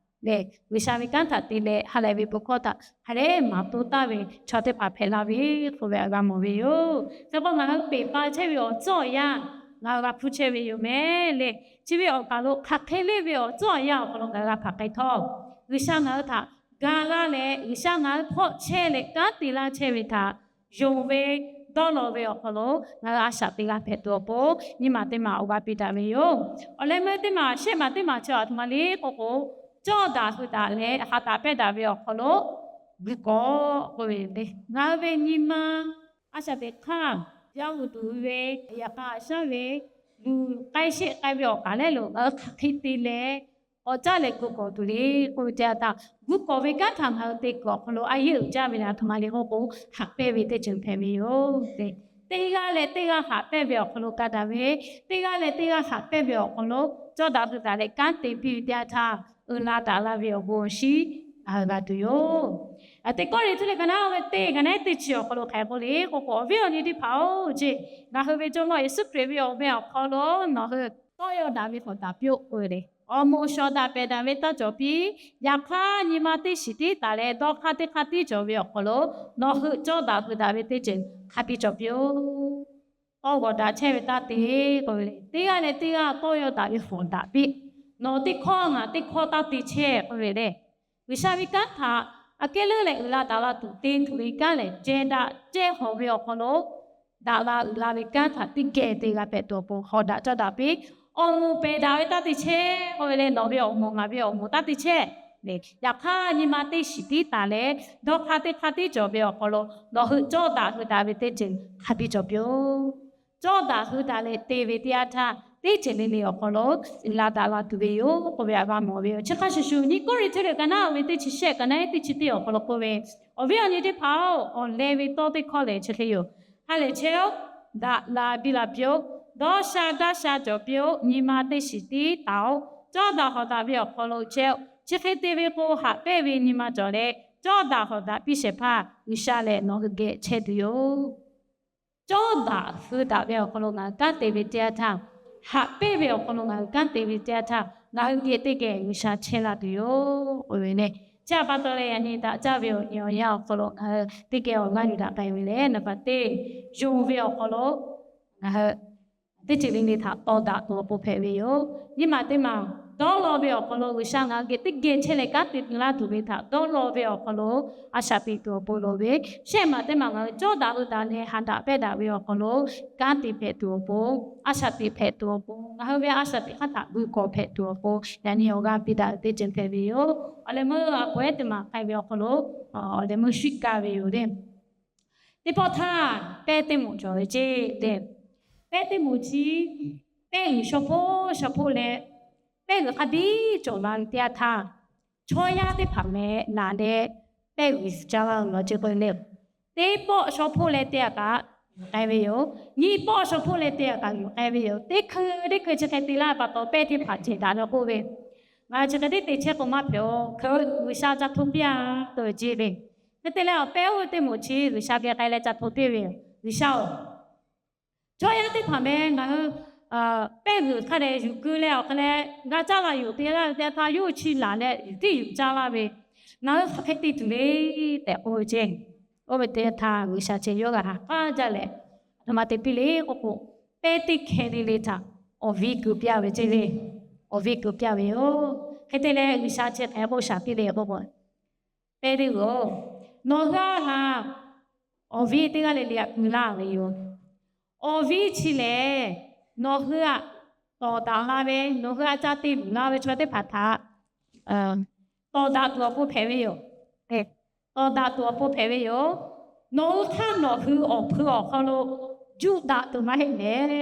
lehˬ, G'uiˬsha ve kanˉ htaꞈ te leh ha lehˬ ve bon hkawˇ htaꞈ hk'a dehꞈ maˍ to taˍ ve chaw teˇ hpaˍ hpehꞈ la ve k'oˆ ve htaꞈ g'a mawˬ ve yoˬ. Chi pa taw ngaˬ hui peˬ pa chehˇ ve awˬ tcuhˉ awˬ yanˇ ngaˬ hui g'a hpuˇ chehˇ ve yoˬ mehˍ lehˬ, chi ve awˬ kaˬ lo hk'aˬ hk'e le ve awˬ tcuhˉ awˬ yanˇ awˬ hk'aw lo ngaˬ hui g'a hpaˍ k'ai htawˇ, G'uiˬsha ngaˬ hui htaꞈ ga laˇ leh G'uiˬsha ngaˬ hui hpawˆ chehˇ leh kanˉ te laˇ chehˇ ve htaꞈ yonˍ ve dawˇ law ve awˬ hk'aw lo ngaˬ hui a shaꞈ teꞈ g'a hpehꞈ tuˬ awˬ pon nyi ma teˇ ma awˬ g'a piˇ daꞈ ve yoˬ. Awˬ leh meuˇ teˇ ma shehˆ ma teˇ ma chi aˬ htoꞈ ma le k'oˆ k'o, cawˇ daꞈ hui daꞈ leh ha daꞈ pehˇ daꞈ ve awˬ hk'aw lo gu kawˍ k'oˆ ve le. Ngaˬ hui ve nyi ma a shaꞈ teꞈ hk'aˇ, yaˇ hui tuˬ ve yaꞈ k'a haꞈ shaˉ ve luˬ k'ai sheˆ k'ai ve awˬ kaˬ lehˬ lo ngaˬ hui hk'aˬ hk'e te leh k'awꞈ caˇ leh gu kawˍ tuˬ le k'oˆ ve teˇ yanˇ htaˇ, gu kawˍ ve kanˉ htaꞈ ngaˬ hui te kuiˬ awˬ hk'aw lo a yeˇ uiˍ jaˇ ve le, aˬ htoꞈ ma le k'oˆ k'o, haꞈ pehnˇ ve teˇ ceuˬ hpehꞈ ve yoˬ. Teˇ g'aˇ leh teˇ g'aˇ haꞈ pehnˇ ve awˬ hk'aw lo ka daꞈ ve, teˇ g'aˇ leh teˇ g'aˇ haꞈ pehnˇ ve awˬ hk'aw lo cawˇ daꞈ hui daꞈ leh kanˉ te piˇ ve teˇ yanˇ htaˇ, uiˍ la daꞈ la ve awˬ bon awˬ shinˉ ngaˬ hui g'a tuˬ yoˬ. Teˇ Kawˇrenˍhtuˆ leh ka naˉ ve teˇ ka naˉ teˇ chi awˬ hk'aw lo hk'aˬ hk'e k'oˆ le k'oˆ k'o, awˬ viˉ awˬ nyi teˇ hpaˍ-oˬ, ceˇ, ngaˬ hui ve Jawˇmawˇ Yeˍsuˆ Hkriꞈ ve awˬ meh awˬ hk'aw lo nawˬ hui tawˇ yaw daꞈ ve hk'awꞈ daꞈ piˇ-oˆ k'oˆ ve le. Awˬ moˍ shawˍ daꞈ pehˬ daꞈ ve taˇ cawˬ piˇ. Yaꞈ hk'aˇ nyi ma teˇ shiˍ tiˉ taˍ leh dawˇ hk'aˇ teˇ hk'aˇ tiˉ cawˬ ve awˬ hk'aw lo nawˬ hui cawˇ daꞈ hui daꞈ ve teˇ ceuˬ hk'a biˇ cawˬ piˇ-oˆ. Tawˇ g'awˬ daꞈ chehˇ ve taˇ te k'oˆ ve le. Teˇ g'aˇ leh teˇ g'aˇ tawˇ yaw daꞈ ve hk'awꞈ daꞈ piˇ. Nawˬ teˇ hkawˇ ngaˬ teˇ hkawˇ taˇ te chehˇ k'oˆ ve le. G'uiˬsha ve kanˉ htaꞈ aꞈ kehˉ leuˉ leh uiˍ la daꞈ la tuˬ te tuˬ ve kanˉ lehˬ, ceh daꞈ ceh hawˍ ve awˬ hk'aw lo daꞈ la uiˍ la ve kanˉ htaꞈ teˇ geh te g'a hpehꞈ tuˬ awˬ pon hk'awꞈ daꞈ cawˇ daꞈ piˇ. Awˬ moˍ pehˬ daꞈ ve taˇ te chehˇ k'oˆ ve le. Nawˬ ve awˬ moˍ ngaˬ ve awˬ moˍ taˇ te chehˇ. Yaꞈ hk'aˇ nyi ma teˇ shiˍ tiˉ taˍ leh dawˇ hk'aˇ teˇ hk'aˇ tiˉ cawˬ ve awˬ hk'aw lo nawˬ hui cawˇ daꞈ hui daꞈ ve teˇ ceuˬ hk'a biˇ cawˬ piˇ-oˆ. Cawˇ daꞈ hui daꞈ leh te ve teˇ yanˇ htaˇ, teˇ ceuˬ le le awˬ hk'aw lo uiˍ la daꞈ la tuˬ ve yoˬ k'oˆ ve htaꞈ g'a mawˬ ve yoˬ. Chi hk'a shuˍ shuˍ, nyi Kawˇrenˍhtuˆ leh ka naˉ ve teˇ chi shehˆ ka naˉ teˇ chi teˇ awˬ hk'aw lo k'oˆ ve, awˬ viˉ awˬ nyi teˇ hpaˍ-oˬ, awˬ leh ve tawˇ teˇ hkawˇ lehˬ chi hk'e yoˬ. Ha lehˬ chehˇ-oˆ. Daꞈ la biˇ la piˇ-oˆ. Dawˇ sha gaˇ sha cawˬ piˇ-oˆ. Nyi ma teˇ shiˍ tiˉ taˍ-oˆ. Cawˇ daꞈ hawˍ daꞈ ve awˬ hk'aw lo chehˇ-oˆ. Chi hk'e te ve k'o, haꞈ pehnˇ ve nyi ma cawˬ leh cawˇ daꞈ hawˍ daꞈ piˇ shehˍ hpaˇ G'uiˬsha lehˬ nawˬ hui geh chehˇ tuˬ yoˬ. Cawˇ daꞈ hui daꞈ ve awˬ hk'aw lo ngaˬ hui kanˉ te ve teˇ yanˇ htaˇ, haꞈ pehnˇ ve awˬ hk'aw lo ngaˬ hui kanˉ te ve teˇ yanˇ htaˇ, ngaˬ hui geh teˇ geh G'uiˬsha chehˇ la tuˬ yoˬ k'oˆ ve le. Chi htaꞈ pa taw leh yaꞈ nyi daꞈ jaˇ ve awˬ nyi awˬ yanˇ awˬ hk'aw lo ngaˬ hui teˇ geh awˬ g'aˇ yuˬ daꞈ k'ai ve lehˬ, naˍ baˬ teˇ, yonˍ ve awˬ hk'aw lo ngaˬ hui teˇ ceuˬ le le htaꞈ tawˍ daꞈ tuˬ awˬ pon hpehꞈ ve yoˬ. Nyiˇ maˬ teˇ maˬ dawˇ law ve awˬ hk'aw lo G'uiˬsha ngaˬ hui geh teˇ geh chehˇ leh kanˉ te laˇ tuˬ ve htaꞈ dawˇ law ve awˬ hk'aw lo a shaꞈ teꞈ tuˬ awˬ pon loˍ ve, shehˆ maˬ teˇ maˬ ngaˬ hui cawˇ daꞈ hui daꞈ leh ha daꞈ pehˇ daꞈ ve awˬ hk'aw lo kanˉ te hpehꞈ tuˬ awˬ pon, a shaꞈ teꞈ hpehꞈ tuˬ awˬ pon, ngaˬ hui ve a shaꞈ teꞈ hk'aˇ htaꞈ gu kawˍ hpehꞈ tuˬ awˬ pon yaꞈ nyi awˬ g'aˇ piˇ daꞈ ve teˇ ceuˬ hpehꞈ ve yoˬ. Awˬ leh meuˇ a pawehˉ teˇ maˬ k'ai ve awˬ hk'aw lo awˬ leh meuˇ shuˉ kaˇ ve yoˬ le. Teˇ pawˆ htaˇ, pehˇ teˇ moˍ cawˬ ve ceˇ tehꞈ, pehˇ teˇ moˍ chi pehˇ g'uiˬ shaw hpoˆ shaw hpoˆ leh pehˇ g'uiˬ hk'a biˇ cawˬ la ve teˇ yanˇ htaˇ, chaw yaˇ teˇ hpaˍ meh naˍ leh pehˇ g'uiˬ caˇ laˇ ve law ceˇ k'oˆ ve le. Teˇ pawˆ shaw hpoˆ leh teˇ yanˇ kaꞈ g'uiˬ k'ai ve yoˬ. Nyiˇ pawˆ shaw hpoˆ leh teˇ yanˇ kaꞈ g'uiˬ k'ai ve yoˬ. Teˇ hkui teˇ hkui chi hk'e te laˇ pa taw, pehˇ teˇ hpaˍ cehˬ daꞈ leh k'oˆ ve, Ngaˬ chi hk'e tiˉ te chehˇ k'o maˇ hpehꞈ-oˬ. Hk'e G'uiˬsha ca hto piˇ-a k'oˆ ve ceˇ le. Hk'e te leh awˬ pehˇ oˇ ve teˇ moˍ chi G'uiˬsha geh k'ai leh ca hto piˇ ve yoˬ. G'uiˬsha-oˬ, chaw yaˇ teˇ hpaˍ meh ngaˬ hui pehˇ g'uiˬ hk'a dehꞈ yuˬ keu leh awˬ hk'e leh g'a caˇ la yuˬ te laˇ ve teˇ yanˇ htaˇ, yawˇ hui chi laˬ leh yuˬ tiˉ yuˬ caˇ laˇ ve, ngaˬ hui hk'aˬ hk'e te tuˬ le tehꞈ k'oˆ ve ceˇ. Oˇ ve teˇ yanˇ htaˇ G'uiˬsha chi yawˇ g'a ha k'aˉ jaˇ leh, aˬ htoꞈ ma te piˇ le k'oˆ k'o, pehˇ teˇ hkeh le le htaꞈ awˬ viˉ keu piˇ-a ve ceˇ le. Awˬ viˉ keu piˇ-a ve yoˬ. Hk'e te leh G'uiˬsha chi hk'e k'oˆ shaˍ piˇ le k'oˆ k'o, Pehˇ teˇ g'uiˬ-oˬ, nawˬ hui aˬ haꞈ awˬ viˉ teˇ g'aˇ le le htaꞈ keu laˇ ve yoˬ. Awˬ viˉ chi lehˬ, nawˬ hui aꞈ tawˍ daꞈ la ve, nawˬ hui aꞈ caˇ te luˬ la ve chaw teˇ hpaˍ htaꞈ tawˍ daꞈ tuˬ awˬ pon hpehꞈ ve yoˬ. Tawˍ daꞈ tuˬ awˬ pon hpehꞈ ve yoˬ. Nawˬ hui hk'aˇ nawˬ hui awˬ hpui awˬ hk'aw lo juˆ daꞈ tuˬ maˇ heˆ mehˍ le.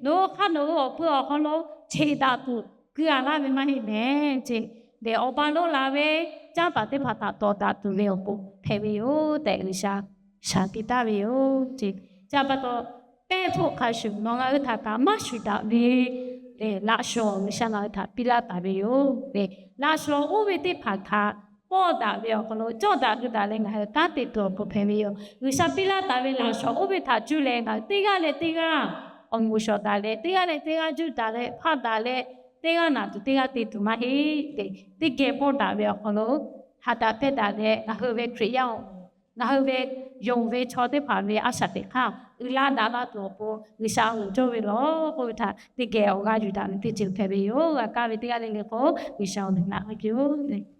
Nawˬ hui hk'aˇ nawˬ hui awˬ hpui awˬ hk'aw lo cheꞈ daꞈ tuˬ keu-a laˇ ve maˇ heˆ mehˍ ceˇ. Dehꞈ awˬ ba lonˉ la ve canˇ paˍ teˇ hpaˍ htaꞈ tawˍ daꞈ tuˬ ve awˬ pon hpehꞈ ve yoˬ tehꞈ G'uiˬsha shaˍ tiꞈ taˍ ve yoˬ ceˇ. Chi pa taw, pehˇ hpfuhˆ hk'a shuˍ nawˬ ngaˬ hui htaꞈ kaꞈ maˇ shuˍ daꞈ ve lehˬ, laꞈ shawnˍ G'uiˬsha ngaˬ hui htaꞈ piˇ laˇ taˍ ve yoˬ le. Laꞈ shawnˍ oˇ ve teˇ hpaˍ htaꞈ pawˇ daꞈ ve awˬ hk'aw lo cawˇ daꞈ hui daꞈ leh ngaˬ hui kanˉ te tuˬ awˬ pon hpehꞈ ve yoˬ. G'uiˬsha piˇ laˇ taˍ ve laꞈ shawnˍ oˇ ve htaꞈ cuˇ leh ngaˬ hui teˇ g'aˇ leh teˇ g'aˇ awˬ moˍ shawˍ daꞈ leh, teˇ g'aˇ leh teˇ g'aˇ juˆ daꞈ leh, hpaˆ daꞈ leh, teˇ g'aˇ naˬ tuˬ teˇ g'aˇ te tuˬ maˇ heˆ tehꞈ, teˇ geh pawˇ daꞈ ve awˬ hk'aw lo ha daꞈ pehˇ daꞈ leh, ngaˬ hui ve Hkriꞈ yaˇ-oˬ, ngaˬ hui ve yonˍ ve chaw teˇ hpaˍ ve a shaꞈ teꞈ hk'aˇ uiˍ la daꞈ la tuˬ awˬ pon G'uiˬsha awˬ moˍ cawˇ ve lawˬ k'oˆ ve htaꞈ teˇ geh awˬ g'aˇ yuˬ daꞈ ve teˇ ceuˬ hpehꞈ ve yoˬ. G'a kaˇ ve teˇ g'aˇ le le k'o, G'uiˬsha awˬ moˍ naꞈ laˇ piˇ-oˆ.